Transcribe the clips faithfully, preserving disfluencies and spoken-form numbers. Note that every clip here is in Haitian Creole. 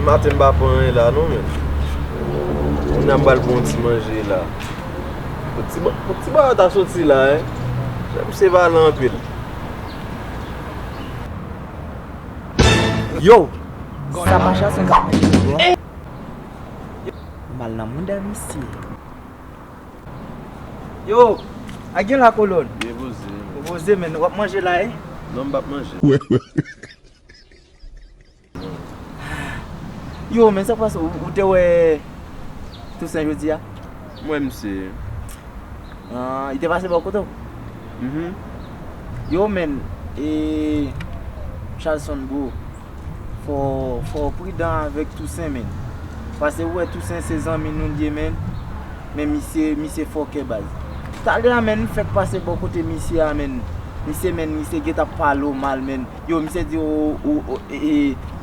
Maten m pa pran anyen la non, men. Kounya m pral pran yon ti manje la. Yon ti ba-, yon ti bagay ta soti la, en. Jan misye pale anpil. Yo! Sa pa Jason k ap mache, bro. M al nan mouda misye. Yo, a gen la kolòn. Byen poze, men. Ou poze, men. W ap manje la, eh? Non, m p ap manje. Yo, men, sa k pase? Ou, ou te wè Toussaint jodi a? M wè misye. Ah, li te pase bò kote w? Mhm. Yo, men, e, Charleston, bro. Fò, fò w pridan avèk Toussaint, men. Paske ou wè Toussaint se zanmi nou l ye, men. Men misye, misye fòkè, baz. Talè a, men, m fèk pase bò kote misye a, men. Misye, men, misye gentan pale w mal, men. Yo, misye di, o, o, o, e, e,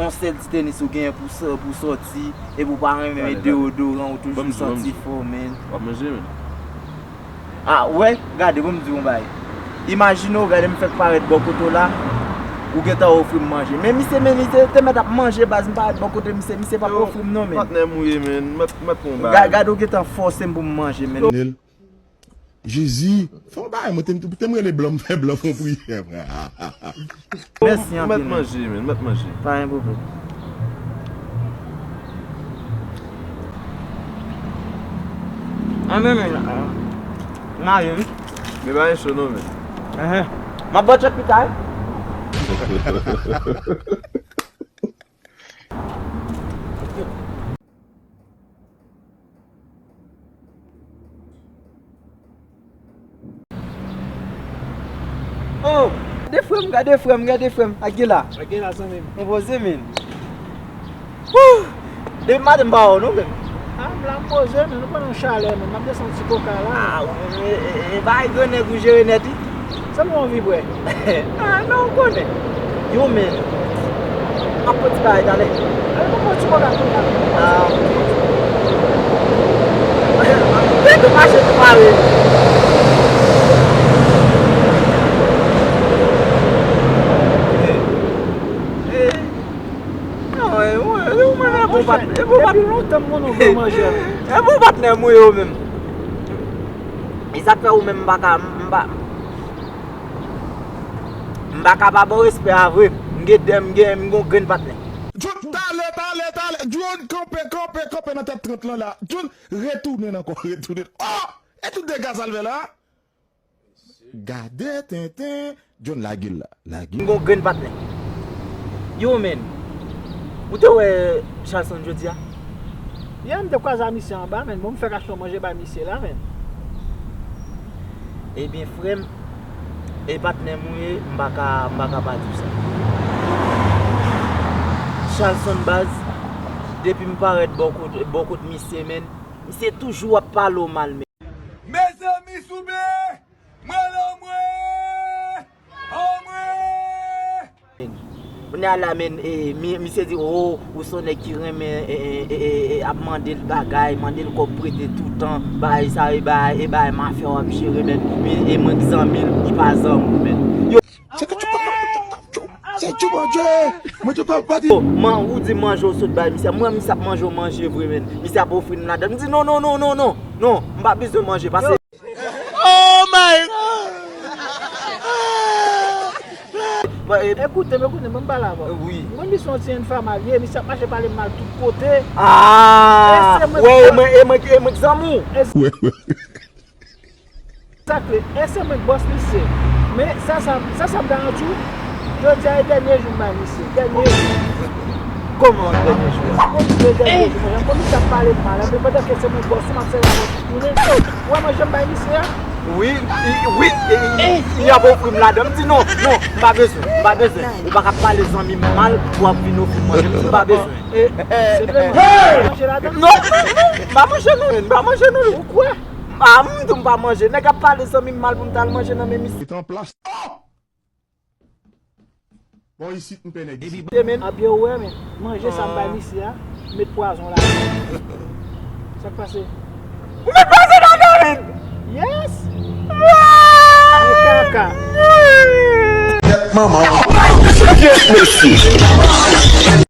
on sèl ti tenis ou genyen pou sò-, pou sòti, epi ou pa renmen met deodoran, ou toujou santi fò, men. W ap manje, men. Ah, wè, gade, bon, m di w yon bagay. Imajine w, gade m fèk parèt bò kote w la, ou gentan ofri m manje. Men misye, men misye te mèt ap manje, baz, m parèt bò kote misye, misye p ap ofri m non, men. Patnè m ou ye, men, m ap, m ap pran yon bagay. Gade ou gentan fòse m pou m manje, men. Jezi, fè yon bagay, mwen te, te m rele blan, m fè blan fè yon priyè, frè. Mèsi anpil, mèt manje, men, mèt manje. Pa gen pwoblèm. Anben, men, m ale, wi. Men pa gen cho non, men. Enhen. M ap ba w tchèk pita, wi. Oh! Gade frè m, gade frè m, gade frè m. Ak gen la. Ak gen la, zanmi m. Mwen poze, men. Wouh! Depi maten m pa wè w non, men. Ah, m la m poze, men nou pran yon chalè, men. M ap desann ti koka la. Ah, e, e, e, e bagay grann nèg ou jere nèt, wi. Sa nou anvi bwè? Ah, men ou konnen. Yo, men. M ap pran ti bagay talè. Ale, mwen pran ti bagay tou la. Ah. Tèt ou mache tou pare. Eh, eh. Non, e, e, e, ou menm e bon patnè, e bon patnè. Depi lontan m konnen w vle manje. E bon patnè m ou ye ou menm. E sa k fè ou menm m pa ka, m pa, m pa ka pa ba w respè a vre. M gen, m gen, m gen yon grenn patnè. John, talè, talè, talè. John, kanpe, kanpe, kanpe nan tèt trant lan la. John, retounen ankò, retounen. Oh! E tout dega sa l fè la? Gade tenten. John, lage l la. Lage. M gon grenn patnè. Yo, men. Ou te wè Charleston jodi a? Yè, m te kwaze a misye anba, men. Bon, m fèk achte yon manje bay misye la, men. Ebyen, frè m, e patnè m ou ye, m pa ka, m pa ka pa di w sa. Charleston baz, depi m parèt bò kot, bò kot misye, men, misye toujou ap pale w mal, men. Mezanmi, souple! Mwen la, mwen! Anmwe! Kounye a la, men, e, mi-, misye di, o, ou se yon nèg ki renmen, e, e, e, e, e, ap mande l bagay, mande l kòb prete toutan, bagay sa, e bagay, e bagay mafya w ap jere, men. E, e mwen k zanmi l, li pa zanmi w, men. Yo, se ke tchou, tchou, tchou, tchou, se tchou, Bondye! Mwen tchou, pa, pa di. Yo, man, ou di manje w sot bay misye. Mwen, misye ap manje w manje vre, men. Misye ap ofri m ladan. M di, non, non, non, non, non, non, m pa bezwen manje, pase. Oh my God! Bon, e- Ekoute m, ekoute m, ban m pale avè w. Wi. Mwen, misye yon ti enfama l ye, misye ap mache pale m mal tout kote. Ah! E se mwen, wè, e mwen, e mwen, e mwen k zanmi w. E se- Wè, wè. Sa k le, e se mwen k bòs misye. Men sa, sa, sa, sa m ta di w, jodi a e dènye jou m bay misye. Dènye jou. Kòman dènye jou a? Mwen di dènye jou, mwen, mwen misye ap pale m mal, men pandan ke se mwen k bòs ou, m ap sèvi avè w tout jounen. Ou wè manje m bay misye a? Wi, i, wi, i, i, i ap ofri m ladan. M di non, non, m pa bezwen, m pa bezwen. Ou pa ka pale zanmi m mal pou w ap vin ofri m manje. M di m pa bezwen. E, se vre, manje ladan? Non, non, non, m pa manje non, men, m pa manje non. Ou kwè? Ah, m di w m pa manje. Nèg ap pale zanmi m mal pou m t al manje nan men misye. Li t an plas. Oh! Bon, isit m pè nèg isit. Epi men, ap yo wè, men. Manje sa m bay misye a, met pwazon ladan. Sa k pase? Ou met pwazon ladan, men? Yes! Men kaka. Tèt manman w. Yes, mesye.